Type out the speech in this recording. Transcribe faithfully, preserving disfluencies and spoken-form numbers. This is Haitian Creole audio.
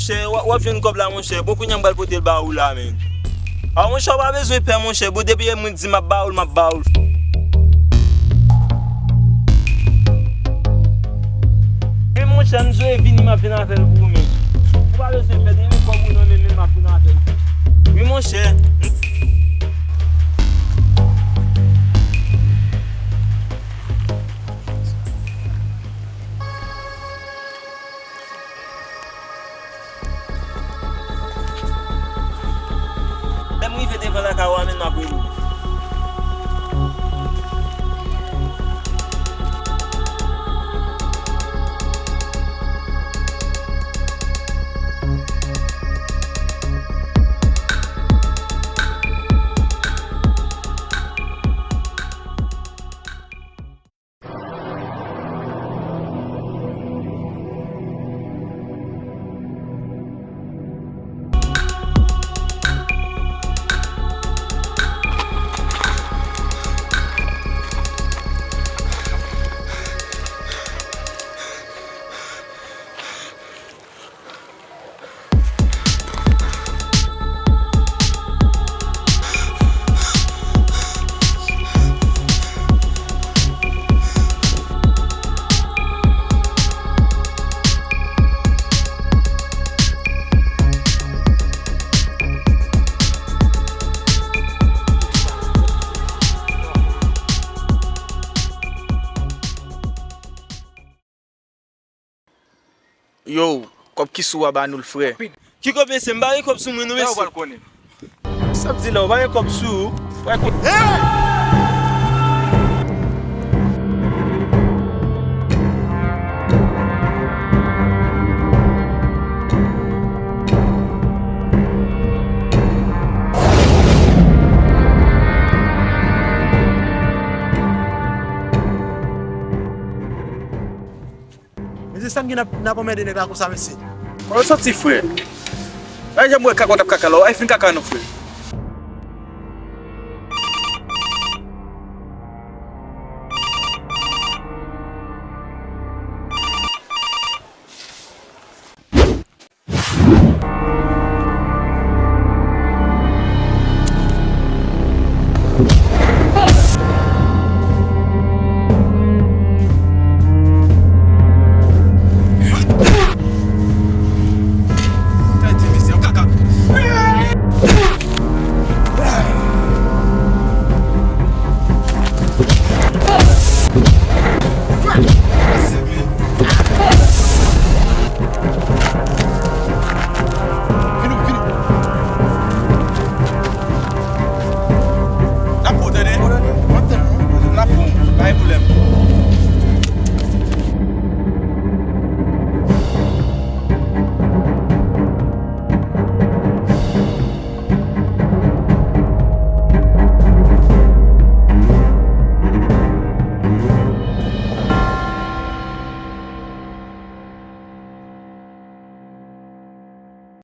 Monchè, w ap, w ap jwenn kòb la, monchè. Bon, kounye a m pral pote l ba ou la, menm. A, monchè, w pa bezwen pè, monchè. Bon, depi mwen di m ap ba ou l, m ap ba ou l. Wi, monchè, m sou vini, m ap vin avè l pou ou, menm. Ou pa bezwen pè, depi kòb ou nan men, menm m ap vin avè l. Wi, monchè. Lè m rive devan lakay ou a, menm m ap rele w. Yo, kòb ki sou ou a, ba nou l, frè. Ki kòb, mesye? M pa gen kòb sou mwen, non, mesye. Sa w pral konnen? Sa w di la, ou pa gen kòb sou ou? Ou pa gen kòb. Mesye, sa n gen n ap, n ap anmède nèg la konsa, mesye? Kote w soti, frè? Pa janm wè kaka w t ap kaka la, w pa fin kaka non, frè.